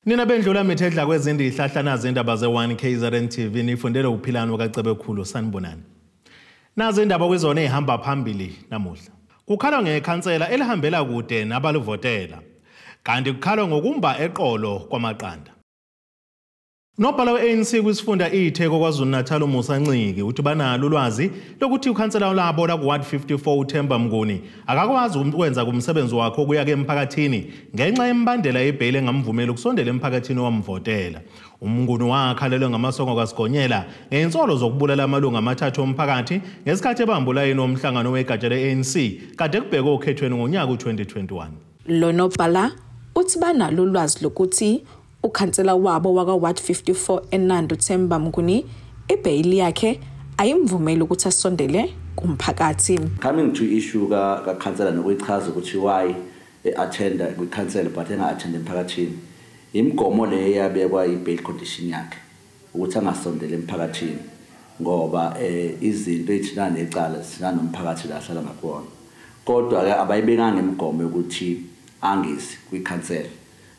Nina bendlula mithedla kwezindi ihlahla nazi indaba ze-1 KZN TV nifundele uphilano kaCebekhulu sanibonani. Nazi indaba kwizona ezihamba phambili namuhla. Kukhalwa ngekhansela elihambela kude nabalivotela. Kanti kukhalwa ngokumba eqolo kwamaqanda. Unobhala we-ANC kwisifunda iTheku KwaZulu-Natal uMusa Nciki uthi banalo ulwazi lokuthi ukhansela labo la ku-Ward 54 uThemba Mnguni akakwazi ukwenza kumsebenzi wakhe okuya ke emphakathini ngenxa yembandela yebheyili engamvumeli ukusondela emphakathini owamvotela. UMnguni wakhalelwe ngamasongo kaSigonyela ngensolo zokubulala amalungu amathathu omphakathi ngesikhathi ebamba ulayini womhlangano wegatsha le-ANC kade kubhekwe okhethweni ngonyaka u-2021. Lo nobhala uthi banalo ulwazi lokuthi ukhansela wabo waka Ward 54 eNando Themba Mnguni ibheyili yakhe ayimvumeli ukuthi asondele kumphakathi. Coming to issue ka khansela nokuyichaza ukuthi why attenda kwikhansela but enga-attend emphakathini. Imigomo le yabekwa i-bail condition yakhe ukuthi angasondeli emphakathini ngoba izinto ezithina necala zithina nomphakathi la ahlala ngakuwona. Kodwa ke abayibekanga imigomo yokuthi angezi kwikhansela.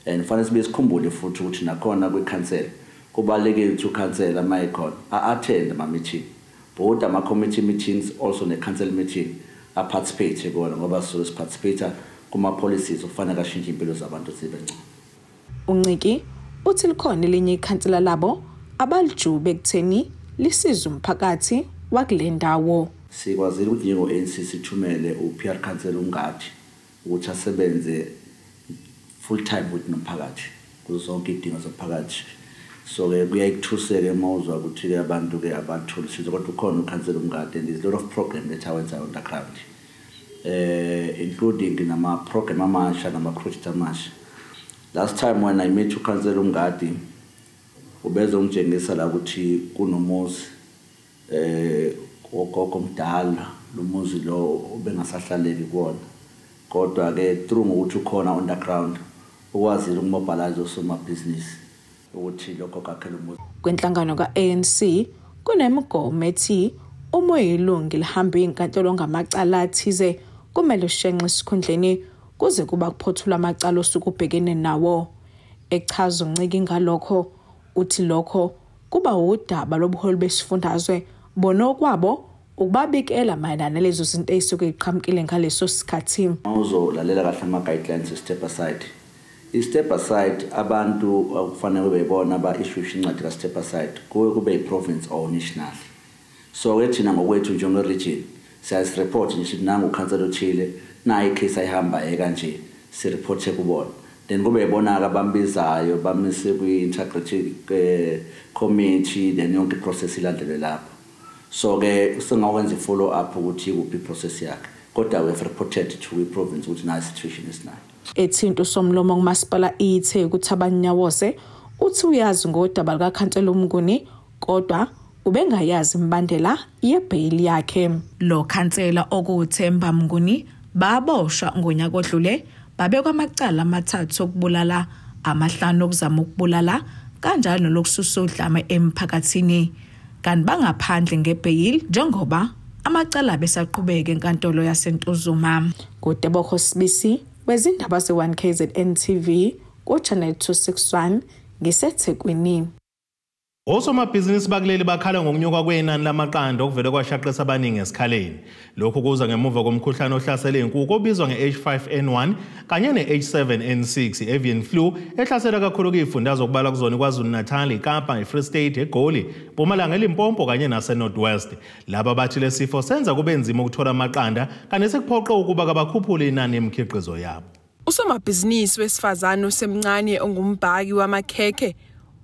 And fanele sibe sikhumbule futhi ukuthi nakhona kwikhansela kubalulekile ukuthi ukhansela uma ekhona a-attend ama-meeting, both ama-committee meetings also ne-council meeting a-participate kuwona ngoba sisuke si-participate kuma-policies okufanele ashintshe impilo zabantu zibe ngcono. UNciki uthi likhona elinye ikhansela labo abalijube ekutheni lisize umphakathi wakule ndawo. Sikwazile ukuthi njengo-ANC sithumele u-PR council uNgadi ukuthi asebenze full time with nomphakathi kuzo zonke izidingo zomphakathi. So ke kuyayikuthuseke uma uzwa ukuthi ke abantu ke abathola usizo, kodwa ukhona ukhansela uMngadi and there's a lot of program that awenzayo on the ground, including nama program amasha nama project amasha. Last time when I met ukhansela uMngadi ubezongitshengisa la ukuthi kunomuzi ogogo omdala, lo muzi lo ubengasahlaleki kuwona, kodwa ke through ngokuthi ukhona on the ground ukwazile ukumobilize osomabhizinisi ukuthi lokho kakhele umuzi. Kwenhlangano ka-ANC kunemigomo ethi uma uyilungu lihamba inkantolo ngamacala athize kumele ushenxe esikhundleni kuze kuba kuphothulwa amacala osuke ubhekene nawo. Echaza uNciki ngalokho uthi lokho kuba udaba lobuholi besifundazwe bona okwabo ukubabikela mayelana nalezo zinto ezisuke ziqhamukile ngaleso sikhathi. Uzolalela kahle ama-guidelines step aside. I-step aside abantu okufanele bebona ba-issue incwadi ka-step aside kuye kube i-province or national. So ke thina ngokwethu njenge-region siyasireport nje sithi nangu ukhansela othile nayi icase ayihambayo kanje, sireporte kubona. Then kube yibona-ke abambizayo bamise kwi-integrity committee, then yonke i-process ilandelwe lapho. So ke singakwenza i-follow up ukuthi ikuphi i-process yakhe, kodwa we have reported to i-province ukuthi nayo situation esinayo. Ethinta usomlomo kumasipala iTheku uThabani Nyawose uthi uyazi ngodaba lukakhansela uMnguni kodwa ubengayazi imbandela yebheyili yakhe. Lo khansela okuThemba Mnguni baboshwa ngonyaka odlule babekwa amacala amathathu okubulala, amahlanu okuzama ukubulala kanjalo nolokususa udlame emphakathini, kanti bangaphandle ngebheyili njengoba amacala besaqhubeka enkantolo yaseNtuzuma. Ngutebogo Sibisi wezindaba ze-1 KZN TV ku-Channel 261 ngiseThekwini. Osomabhizinisi bakuleli bakhala ngokunyuka kwenani lamaqanda okuvele kwashaqisa abaningi esikhaleni. Lokhu kuza ngemuva komkhuhlane ohlasele inkukhu obizwa nge-H5N1 kanye ne-H7N6 i-avian flu ehlasela kakhulu kuyifundazwe okubalwa kuzona iKwaZulu-Natal, iKapa, iFree State, eGoli, Mpumalanga, eLimpopo kanye nase-North West. Laba bathi lesifo senza kube nzima ukuthola amaqanda kanti sekuphoqe ukuba kabakhuphule inani emikhiqizo yabo. Usomabhizinisi wesifazane osemncane ongumbhaki wamakhekhe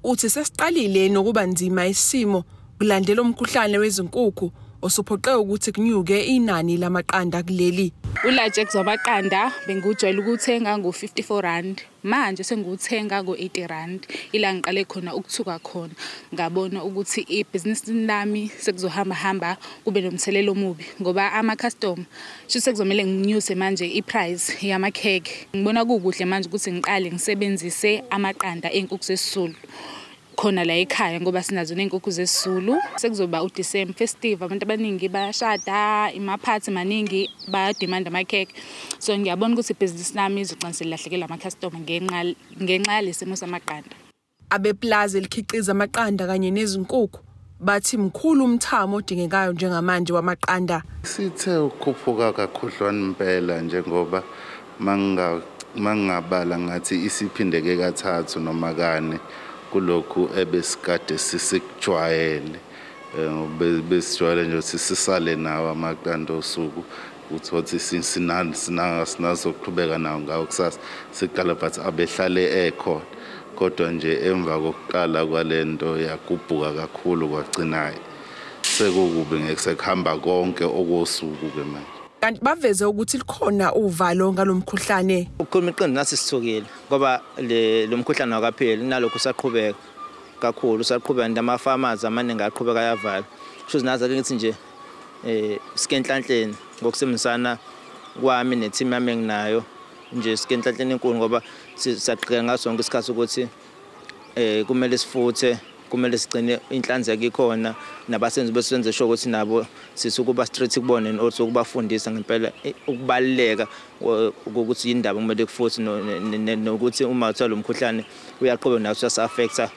uthi sesiqalile nokuba nzima isimo kulandela umkhuhlane wezinkukhu osuphoqe ukuthi kunyuke inani lamaqanda kuleli. Ulajex wamaqanda bengujwayele ukuthenga ngo-54 rand, manje sengiwuthenga ngo-80 rand. Ila ngiqale khona ukuthuka khona ngabona ukuthi ibhizinisi lami sekuzohamba hamba kube nomthelela omubi ngoba ama-customer sho sekuzomele nginyuse manje i-price yamakhekhe. Ngibona kukuhle manje ukuthi ngiqale ngisebenzise amaqanda ey'nkukhu zesiZulu. Khona la ekhaya ngoba sinazo nezinkukhu zesiZulu. Sekuzoba uDecember festive, abantu abaningi bayashada, imaphathi maningi bayademand amakhekhe. So ngiyabona ukuthi ibhizinisi lami izogcina selahlekelwa ama-customer ngenxa yalesimo samaqanda. Abeplazi elikhiqiza amaqanda kanye nezinkukhu bathi mkhulu umthamo odingekayo njengamanje wamaqanda. Sithe ukukhuphuka kakhudlwana impela, njengoba mangabala ngathi isiphindeke kathathu noma kane kulokhu ebesikade sisikujwayele. Besijwayele nje ukuthi sisale nawo amaqanda osuku, uthothi sinazoqhubeka nawo ngawo kusasa siqala, but abehlale ekhona. Kodwa nje emva kokuqala kwalento yakubhuka kakhulu, kwagcina sekukubi, ngeke sekuhamba konke okosuku ke manje. Kanti baveze ukuthi likhona uvalo ngalomkhuhlane. Ukukhuluma iqiniso, nathi sithukile ngoba lo mkhuhlane awukapheli, nalokhu usaqhubeka kakhulu, usaqhubeka nama-farmers amaningi aqhubeka ayavala. Kusho nazi ake ngithi nje sike enhlanhleni ngokusebenzisana kwami ne-team yami enginayo nje, sike enhlanhleni enkulu ngoba siyaqhubeka ngaso sonke isikhathi ukuthi kumele sifuthe, kumele sigcine inhlanzeko ikhona, nabasenzi besenze sure ukuthi nabo sithi ukuba strict kubona and also ukubafundisa ngempela ukubaluleka ukuthi indaba kumele kufuthi, nokuthi uma uthola umkhuhlane uyaqhubeka naso uyasi-affecta,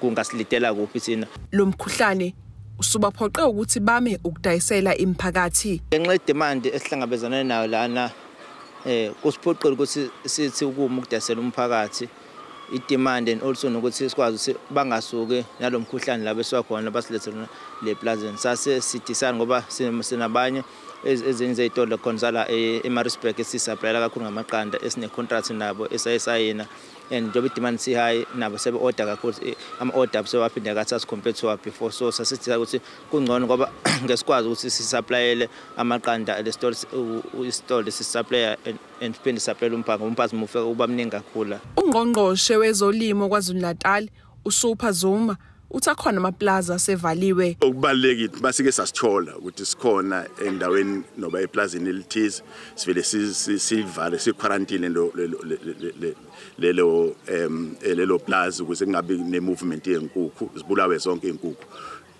kungasilidela kuphi thina. Lo mkhuhlane usubaphoqe ukuthi bame ukudayisela imiphakathi. Ngenxa ye-demand esihlangabezana nayo lana, kusiphoqile ukuthi sithi ukuma ukudayisela umphakathi, i-demand and also nokuthi sikwazi ukuthi bangasuki nalo mkhuhlane la besuka khona basilethele le plazini. Sase sidisana ngoba sinabanye ezinye zey'tolo khona zala eMaritzburg esisaplayela kakhulu ngamaqanda, esine-contract nabo esayisayina, and njengoba i-demand si-high nabo sebe-order kakhulu, ama-order abo sewaphinde kathathu compared to before. So sasithisa ukuthi kungcono ngoba ngesikwazi ukuthi sisaplayele amaqanda le sitolo, isitolo sisisaplaya and siphinde sisaplayele umphakathi, umphakathi mufe uba mningi kakhulu. Ungqongqoshe wezolimo KwaZulu-Natal uSupha Zuma uthi akhona amaplaza asevaliwe. Okubalulekile masike sasithola ukuthi sikhona endaweni noba eplazini elithize, sivele sivale siquarantine lelo lelo plaza ukuze kungabi ne-movement yenkukhu, zibulawe zonke izinkukhu.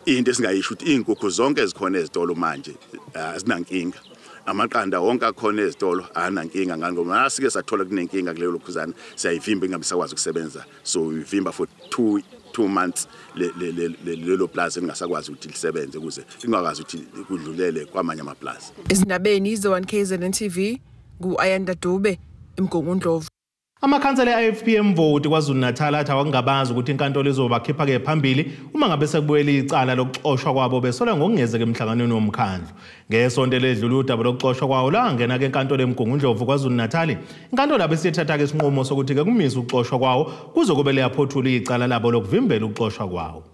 Into esingayisho ukuthi izinkukhu zonke ezikhona ezitolo manje azinankinga, amaqanda wonke akhona ezitolo anankinga, ngani ngoba nasike sathola kunenkinga kuleyo lokhuzana siyayivimba ingabe sakwazi ukusebenza. So ivimba for 2 months lelo plaza lingasakwazi ukuthi lisebenze ukuze lingakwazi ukuthi kudlulele kwamanye amaplaza. Ezindabeni ze-1 KZN TV, ngu-Ayanda Dube, eMgungundlovu. Amakhansela e-IFP eMvoti KwaZulu-Natal athi awakungabazi ukuthi inkantolo izobakhipha-ke phambili uma ngabe sekubuyela icala lokuxoshwa kwabo besolwa ngokungezeka emhlanganweni womkhandlu. Ngesonto eledlule udaba lokuxoshwa kwawo langena-ke enkantolo eMgungundlovu KwaZulu-Natal. Inkantolo abe siyethatha-ke isinqumo sokuthi-ke kumise ukuxoshwa kwawo kuze kube liyaphothula icala labo lokuvimbela ukuxoshwa kwawo.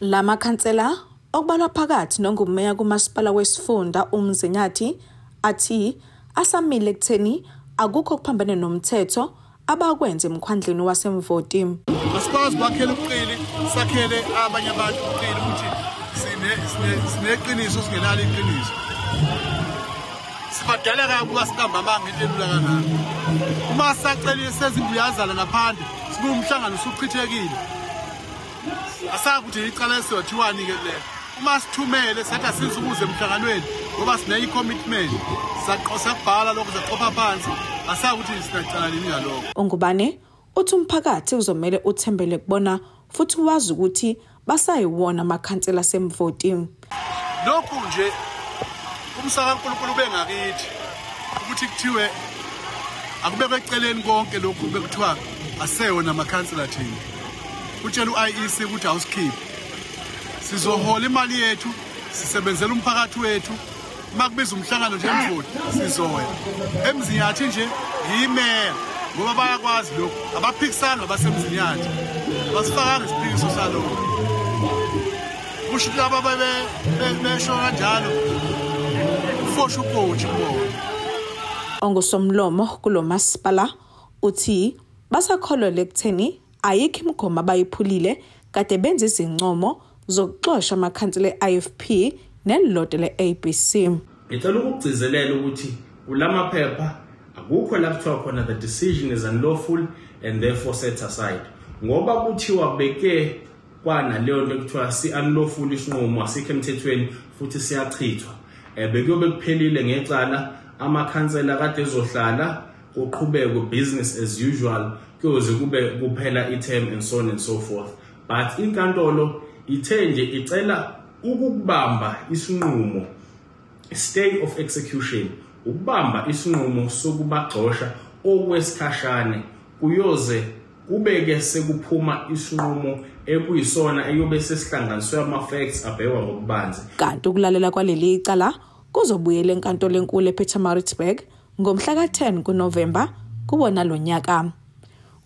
La makhansela okubalwa phakathi nongumeya kumasipala wesifunda uMzinyathi athi asamile ekutheni akukho okuphambene nomthetho abakwenze emkhandlwini waseMvoti. Asikwazi ukwakhela ubuqili, sakhele abanye abantu ubuqili ukuthi sineqiniso singenalo iqiniso. Sibadala kabi ukuba siqamba amanga into elula kangaka. Uma sacelile sezinguyazana ngaphandle, sibuye umhlangano usuchithekile. Asazi ukuthi icala esizothiwani-ke kulelo. Uma sithumele sathi asizukuze emhlanganweni ngoba sine i-commitment, sakubhala lokho saqopha phansi, asazi ukuthi sinacala nini ngalokho. Ungubane uthi umphakathi uzomele uthembele kubona futhi wazi ukuthi basayiwona amakhansela aseMvoti. Lokhu nje umsa kaNkulunkulu bengakithi ukuthi kuthiwe akubekwe eceleni konke lokhu bekuthiwa asewona amakhansela thina. Utshela u-IEC ukuthi awusikhiphe. Sizohola imali yethu, sisebenzela umphakathi wethu. Uma kubiza umhlangano nje eMvoti sizoya. EMzinyathi nje yimeya ngoba bayakwazi lokhu, abaphikisani abaseMzinyathi. Basifakanga isiphikiso salokho. Kusho ukuthi laba besho kanjalo ufosha upothi kubona. Ongusomlomo kulo masipala uthi basakholelwa ekutheni ayikho imigomo abayiphulile kade benza izincomo zokuxosha amakhansela e-IFP nelilodwa le-ABC. Ngicela ukugcizelela ukuthi kulamaphepha akukho la kuthiwa khona the decision is unlawful and therefore set aside. Ngoba kuthiwa beke kwanaleyo nto ekuthiwa si-unlawful isinqumo, asikho emthethweni futhi siyachithwa. Bekuyobe kuphelile ngecala, amakhansela kade ezohlala kuqhubeke business as usual kuyoze kube kuphela i-term and so on and so forth. But inkantolo ithe nje icela ukubamba isinqumo, stay of execution, ukubamba isinqumo sokubagxosha okwesikhashane kuyoze kubeke sekuphuma isinqumo ekuyisona eyobe sesihlanganiswe ama-facts abhekwa ngokubanzi. Kanti ukulalela kwaleli icala kuzobuyela enkantolo enkulu ePietermaritzburg ngomhla ka-10 kuNovemba kubona lo nyaka.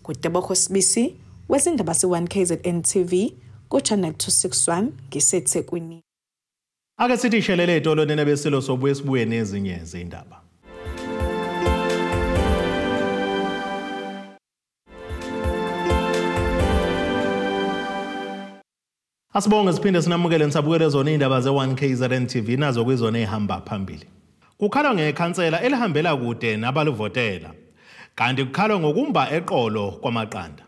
Kutebogo Sibisi wezindaba se-1 KZN TV ku-Channel 261 ngiseThekwini. Ake sithi ishelele etolo nene besilo, sobuye sibuye nezinye zindaba. Asibonge siphinde sinamukele nisabukele zona indaba ze-1 KZN TV, nazo kwizona ezihamba phambili. Kukhalwa ngekhansela elihambela kude nabalivotela. Kanti kukhalwa ngokumba eqolo kwamaqanda.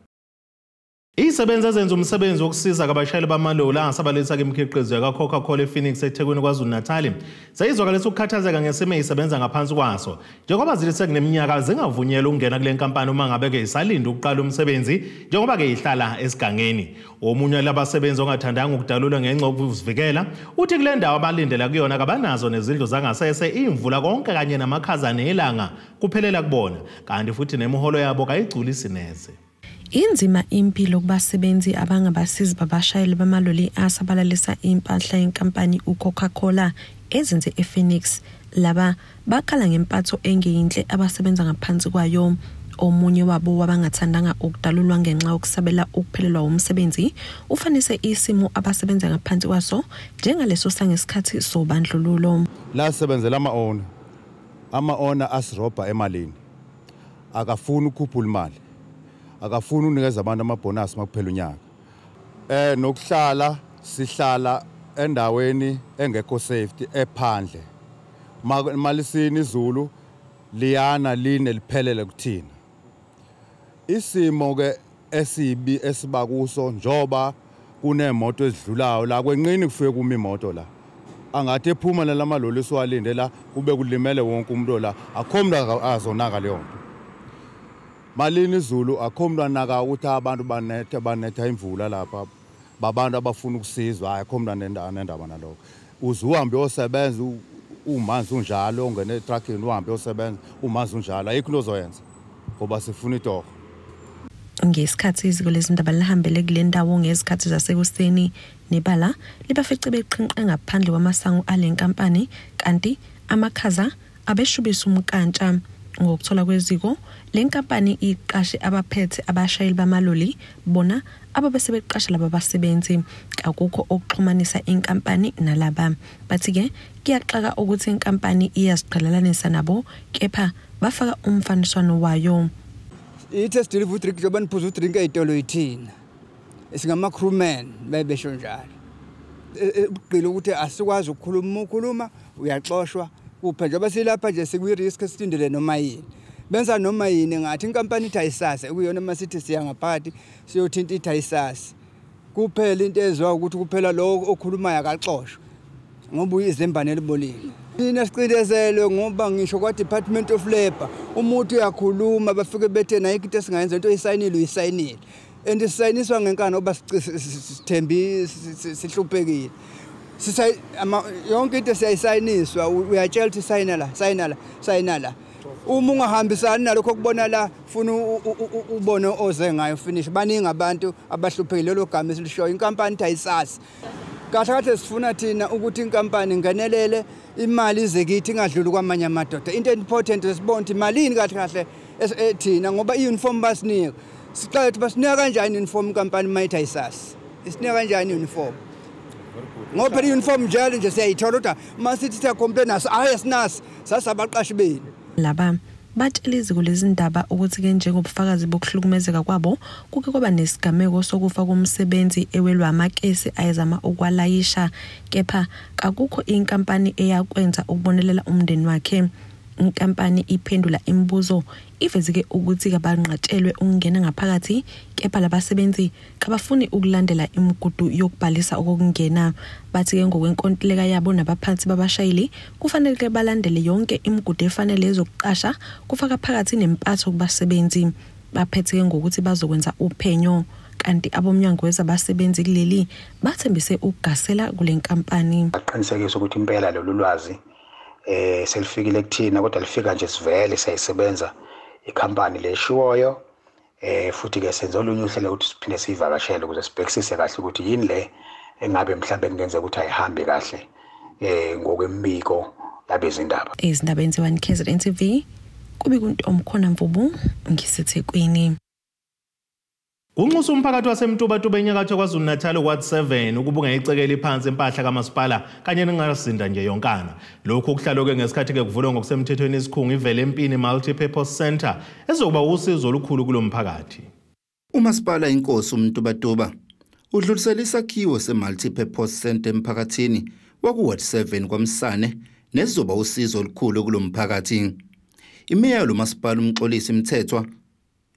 Izisebenzi ezenza umsebenzi wokusiza kabashayeli bamaloli angasabalisa imikhiqizo yaka-Coca-Cola ePhoenix eThekwini KwaZulu-Natal seyizwakalisa ukukhathazeka ngesimo ezisebenza ngaphansi kwaso, njengoba zithi sekuneminyaka zingavunyelwa ukungena kule nkampani uma ngabe-ke isalinda ukuqala umsebenzi, njengoba-ke ihlala esigangeni. Omunye labasebenzi ongathandanga ukudalulwa ngenxa yokuzivikela uthi kule ndawo abalindela kuyona kabanazo nezindlu zangasese, imvula konke kanye namakhaza nelanga kuphelela kubona, kanti futhi nemiholo yabo kayigculisi neze. Inzima impilo kubasebenzi abangabasizi babashayeli bamaloli asabalalisa impahla yenkampani uCoca-Cola ezinze ePhoenix. Laba bakhala ngempatho engeyinhle abasebenza ngaphansi kwayo. Omunye wabo wabangathandanga ukudalulwa ngenxa yokusabela ukuphelelwa umsebenzi ufanise isimo abasebenza ngaphansi kwaso njengaleso sangesikhathi sobandlululo. La sebenzela ama-owner, ama-owner asirobha emalini, akafuni ukukhuphula imali, akafuni unikeza abantu amabhonasi makuphela unyaka. Nokuhlala sihlala endaweni engekho safety, ephandle. Malisini izulu liyana line liphelele kuthina. Isimo ke esibi esiba kuso, njoba kunemoto ezidlulayo la kwenqini, kufike kuma imoto la, angathi ephuma nalamaloli siwalinde la, kube kulimele wonke umuntu la. Akho umuntu azonaka leyo nto. Malini izulu, akho umuntu anaka ukuthi abantu banetha, banetha imvula lapha, babantu abafuna ukusizwa. Hayi, akho umuntu anendaba nalokho. Uze uhambe uyosebenza umanzi unjalo, ungene etruckini uhambe uyosebenza umanzi unjalo, ayikho into ozoyenza ngoba sifuna itoho. Ngesikhathi iziko lezindaba lihambele kule ndawo ngezikhathi zasekuseni nebala, libafice beqhinqe ngaphandle kwamasango ale nkampani, kanti amakhaza abeshubisa umkantsha. Ngokuthola kweziko, le nkampani iqashe abaphethe abashayeli bamaloli, bona ababe sebeqasha laba basebenzi. Akukho okuxhumanisa inkampani nalaba. Bathi-ke kuyaxaka ukuthi inkampani iyaziqhelelanisa nabo, kepha bafaka umfaniswano wayo. Ithi esideliva udrink, njengoba niphuza udrink ey'tolo, yithina singama-crewman, bebesho njalo. Ubugqila ukuthi asikwazi ukukhuluma, ukhuluma uyaxoshwa kupha. Njengoba silapha nje sikwi-risk, silindele noma yini, benza noma yini ngathi. Inkampani ithi ayisase kuyona, uma sithi siya ngaphakathi siyothinta, ithi ayisase kuphela. Into ezwa ukuthi kuphela lo okhulumayo akaxoshwa ngoba uyizembane elibolile. Thina sicindezelwe ngoba ngisho kwa-Department of Labour umuntu uyakhuluma, bafike bethe nayikho into esingayenza, into oyisayinile uyisayinile, and sisayiniswa ngenkani ngoba sithembi sihluphekile. Yonke into siyayisayiniswa, uyatshela ukuthi sayina la, sayina la, sayina la. Uma ungahambisani nalokho okubona la, funa ubone oze ngayo, finish. Baningi abantu abahluphekile, lelo gama esilishoyo. Inkampani ithi ayisasi kahle kahle. Sifuna thina ukuthi inkampani ingenelele, imali ize kithi, ingadluli kwamanye amadoda. Into important sibone ukuthi imalini kahle kahle thina, ngoba i-uniform basinika, sixele ukuthi basinika kanjani i-uniform inkampani uma ithi ayisasi? Isinika kanjani i-uniform? Ngoba phela i-uniform njalo nje siyayithola, kodwa uma sithi siyacomplain, hayi, asinasi, sasabaqashi benu. Laba batshela iziko lezindaba ukuthi-ke njengobufakazi bokuhlukumezeka kwabo, kuke kwaba nesigameko sokufa komsebenzi ewelwa amakesi ayezama ukwalayisha, kepha kakukho inkampani eyakwenza ukubonelela umndeni wakhe. Inkampani iphendula imibuzo ivezike ukuthi kabanqatshelwe ukungena ngaphakathi, kepha labasebenzi kabafuni ukulandela imigudu yokubhalisa okungena. Bathi ke ngokwenkontileka yabo nabaphansi babashayeli kufanele balandele yonke imigudu efanele ezokuqasha, kufaka phakathi nempatho kubasebenzi. Baphethe ngokuthi bazokwenza uphenyo, kanti abomnyango wezabasebenzi kuleli bathembise ukugasela kule nkampani. Aqinisekise ukuthi impela lolu lwazi selifikile kuthina, kodwa lifika nje sivele siyayisebenza ikhampani leshiwoyo, futhi ke senze olunye uhlelo ukuthi siphinde siyivakashele ukuze sibhekisise kahle ukuthi yini le engabe mhlambe kungenzeka ukuthi ayihambi kahle ngokwembiko labezindaba. Izindaba ze-1 KZN TV kubi kuNtomkhona Mvubu, ngiseThekwini. Kunxusa umphakathi waseMtubatuba enyakatho KwaZulu-Natal Ward 7 ukuba ungayicekeli phansi impahla kamasipala kanye nengasinda nje yonkana. Lokhu kuhlaloke ngesikhathi ke kuvulwa ngokusemthethweni isikhungo iVele Empini Multi-Purpose Centre ezokuba usizo olukhulu kulomphakathi. Umasipala inkosi uMtubatuba udlulisela isakhiwo se-Multi-Purpose Centre emphakathini waku-Ward 7 kwaMsane nesizoba usizo olukhulu kulomphakathi. Imeya lomasipala uMxolisi Mthethwa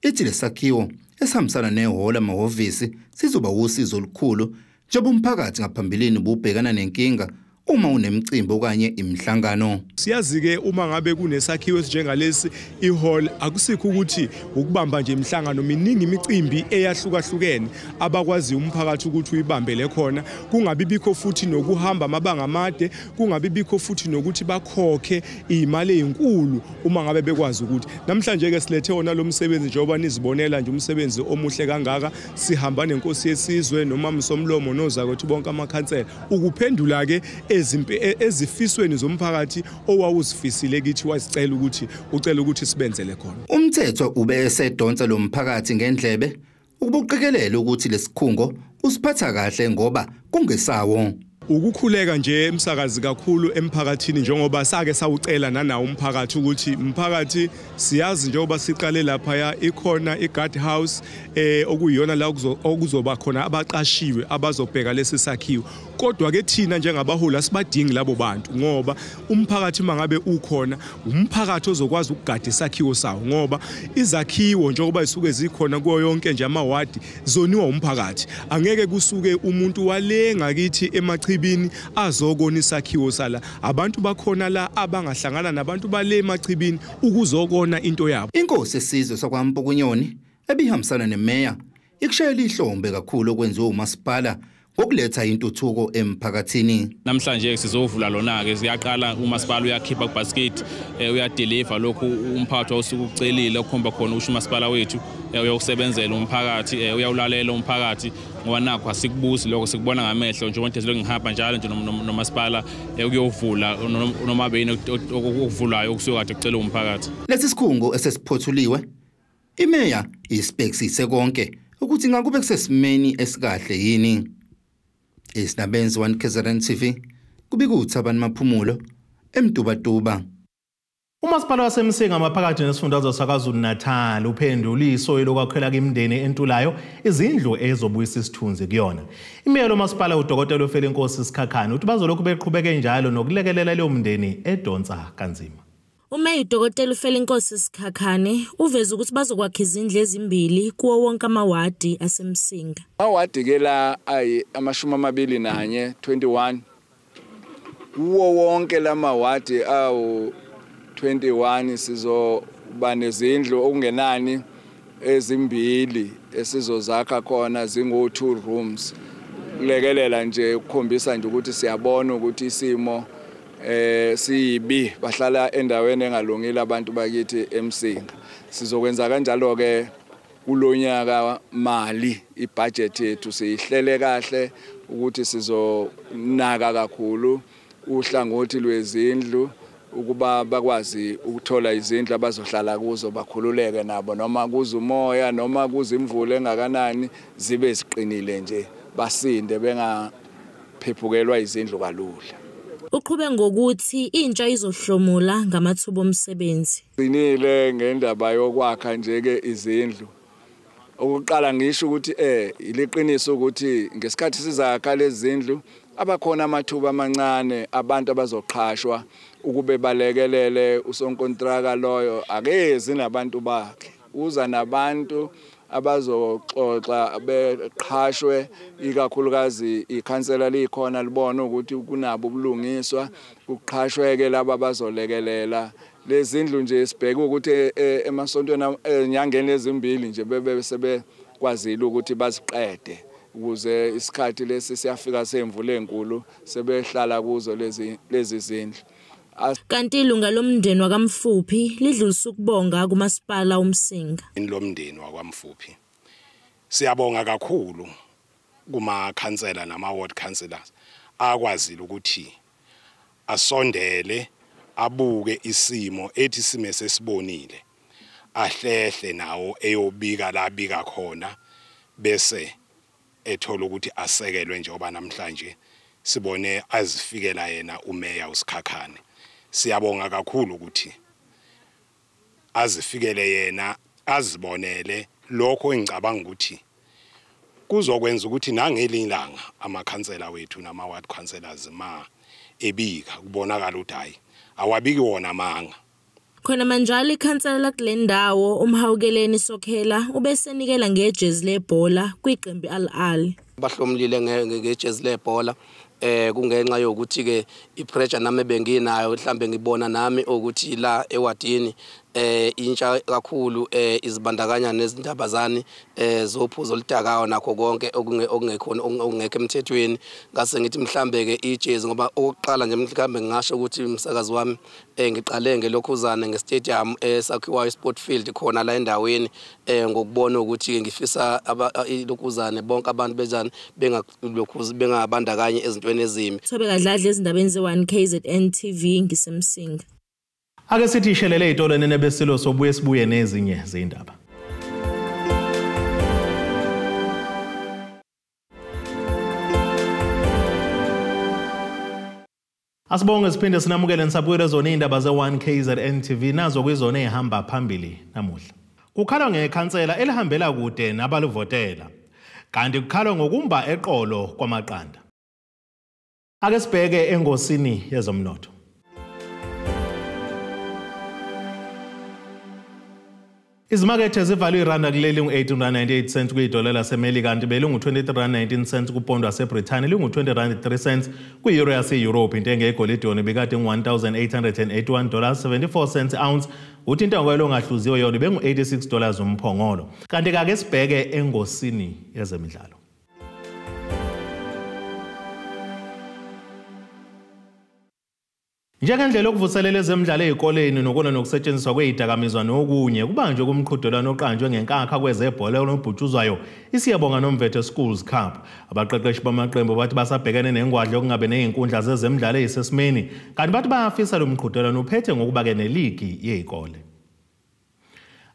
ithi lesakhiwo esihambisana nehhola amahhovisi sizoba usizo olukhulu njengoba umphakathi ngaphambilini bubhekana nenkinga uma unemicimbi okanye imihlangano. Siyazi-ke uma ngabe kunesakhiwo esinjengalesi ihall, akusikho ukuthi ukubamba nje imihlangano, miningi imicimbi eyahlukahlukene abakwaziyo umphakathi ukuthi uyibambele khona, kungabi bikho futhi nokuhamba amabanga amade, kungabi bikho futhi nokuthi bakhokhe imali ezinkulu uma ngabe bekwazi ukuthi. Namhlanje ke silethe wona lo msebenzi njengoba nizibonela nje umsebenzi omuhle kangaka, sihamba nenkosi yesizwe noma Somlomo nozakwethu bonke amakhansela ukuphendula ke ezifisweni zomphakathi owawuzifisile kithi, wasicela ukuthi ucela ukuthi sibenzele khona. Umthetho ube esedonsa lo mphakathi ngendlebe ukuba uqikelele ukuthi lesikhungo usiphatha kahle ngoba kungesawo. Ukukhuleka nje emsakazi kakhulu emphakathini njengoba sake sawucela nanawo umphakathi ukuthi mphakathi siyazi njengoba siqale lapha ikhona i-guard house okuyiyona la okuzoba khona abaqashiwe abazobheka lesi sakhiwo, kodwa ke thina njengabaholi asibadingi labo bantu ngoba umphakathi mangabe ukhona umphakathi ozokwazi ukugada isakhiwo sawo, ngoba izakhiwo njengoba isuke zikhona kuyo yonke nje amawadi zoniwa umphakathi. Angeke kusuke umuntu walenga kithi emachibini azokona isakhiwo sala, abantu bakhona la abangahlangana nabantu bale emachibini ukuzokona into yabo. Inkosi esizwe sakwaMpukunyoni ebihambisana nemeya ikushayela ihlombe kakhulu okwenziwe umasipala ngokuletha intuthuko emphakathini. Namhlanje sizovula lona ke, siyaqala umasipala uyakhipha kubasket, uyadeliver lokhu umphakathi osuke ucelile okukhomba khona usho umasipala wethu uyokusebenzela umphakathi, uyawulalela umphakathi ngoba nakho asikubuzi lokho, sikubona ngamehlo njengoba nje ngihamba njalo nje nomasipala ukuyovula noma beyini okuvulayo okusuke kade kucela umphakathi. Lesi sikhungo esesiphothuliwe imeya isibhekisise konke ukuthi ngakube kusesimeni esikahle yini. Isinabenzi 1 KZN TV kubika uThabani Maphumulo eMtubatuba. Umasipala waseMsinga maphakathi nesifundazwe saKwaZulu-Natal uphendula iso lokwakhela imindeni entulayo izindlu ezobuyisa isithunzi kuyona. Imeya lomasipala uDokotela Ofelinkosi Sikhakhane uthi bazolokhu beqhubeke njalo nokulekelela leyo mndeni edonsa kanzima. Umeya uDokotela Ofelinkosi Sikhakhane uveze ukuthi bazokwakha izindlu ezimbili kuwo wonke amawadi aseMsinga. Amawadi ke la ayi 21 21 kuwo wonke lamawadi awu 21 sizoba nezindlu okungenani ezimbili esizozakha khona zingu 2 rooms, kulekelela nje ukukhombisa nje ukuthi siyabona ukuthi isimo siyibi, bahlala endaweni engalungile abantu bakithi eMsinga. Sizokwenza kanjalo ke kulonyaka mali ibudget yethu siyihlele kahle ukuthi sizonaka kakhulu uhlangothi lwezindlu ukuba bakwazi ukuthola izindlu abazohlala kuzo bakhululeke nabo, noma kuza umoya noma kuza imvula engakanani zibe ziqinile nje basinde bengaphephukelwa izindlu kalula. Uqhube ngokuthi intsha izohlomula ngamathuba omsebenzi. Qinile ngendaba yokwakha nje ke izindlu. Okokuqala ngisho ukuthi iliqiniso ukuthi ngesikhathi sizakha lezi zindlu Abakhona amathuba amancane abantu abazoqhashwa ukube balekelele usonkontraka loyo, akezi nabantu bakhe, uza nabantu abazoxoxa beqhashwe, ikakhulukazi ikhansela likhona libona ukuthi kunabo ubulungiswa, kuqhashweke laba abazolekelela lezindlu nje. Sibheke ukuthi emasontweni enyangeni ezimbili nje bebe sebekwazile ukuthi baziqede, ukuze isikhathi lesi siyafika semvula enkulu sebehlala kuzo lezi zindlu. Kanti ilunga lomndeni wakaMfuphi lidlulisa ukubonga kumasipala uMsinga. Lomndeni wakwaMfuphi siyabonga kakhulu kumakhansela nama ward councillors akwazile ukuthi asondele abuke isimo ethi sime sesibonile, ahlehle nawo eyobika la bika khona bese ethola ukuthi asekelwe, njengoba namhlanje sibone azifikela yena umeya uSikhakhane. Siyabonga kakhulu ukuthi azifikele yena azibonele lokho. Engicabanga ukuthi kuzokwenza ukuthi nangelinye ilanga amakhansela wethu nama ward councillors ma ebika kubonakala ukuthi hayi awabiki wona amanga. Khona manjalo ikhansela kule ndawo uMhawukeleni Sokhela ubesenikela ngejezi lebhola kwiqembu Al Ahly. Bahlomlile ngejezi lebhola kungenxa yokuthi ke ipressure nami benginayo, mhlambe ngibona nami ukuthi la ewadini intsha kakhulu izibandakanya nezindaba zani zophuzo oludakayo nakho konke okungekhona okungekho emthethweni. Ngase ngithi mhlambe ke ijezi, ngoba okokuqala nje mhlambe ngingasho ukuthi umsakazi wami ngiqale ngelokhuzane ngestadium esakhiwayo sport field khona la endaweni, ngokubona ukuthi ngifisa ilokhuzane bonke abantu benjani bengalokhuzi bengabandakanye ezintweni ezimbi. Thobeka Dladla ezindabeni ze-1 KZN TV ngiseMsinga. Ake sithi ishelele izitolo nenebesilo sobuye sibuye nezinye zindaba. Asibonge siphinde sinamukele nisabukele zona indaba ze-1 KZN TV nazo kwizona ezihamba phambili namuhla. Kukhalwa ngekhansela elihambela kude nabalivotela, kanti kukhalwa ngokumba eqolo kwamaqanda. Ake sibheke engosini yezomnotho. Izimakethe zivalwe iranda kuleli ngu-18.98 cents kwidola laseMelika, kanti belingu-23.19 cents kupondo waseBrithani, lingu-20.3 cents kwi-euro yase-Europe. Intengo yegolide yona ibikade ngu-$1,881.74 ounce, uthi intengo yalo ongahluziwe yona ibengu-$86 umphongolo. Kanti kake sibheke engosini yezemidlalo. Njengendlela yokuvuselela ezemidlalo ezikoleni nokulwa nokusetshenziswa kwezidakamizwa nokunye, kubanjwe kumqhudelwano oqanjwe ngenkakha kwezebhola onobhutshuzwayo iSiyabonga Nomvethe Schools Cup. Abaqeqeshi bamaqembu bathi basabhekene nengwadla yokungabe nezinkundla zezemidlalo ezisesimeni, kanti bathi bayafisa lo mqhudelwano uphethe ngokuba-ke neligi yezikole.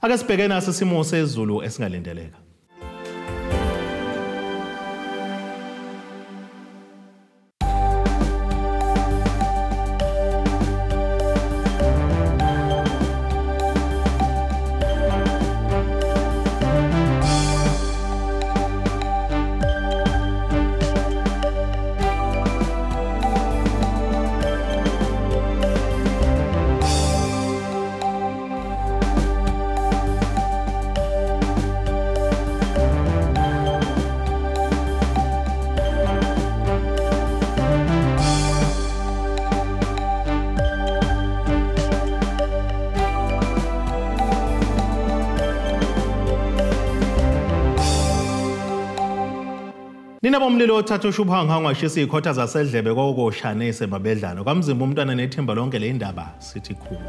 Ake sibheke naso isimo sezulu esingalindeleka. Nina bomlilo othatha ushubuhanga washisa izikhotha zasedlebe kokosha nesemabedlana kwamzimba umntwana nethimba lonke le indaba sithi khulu.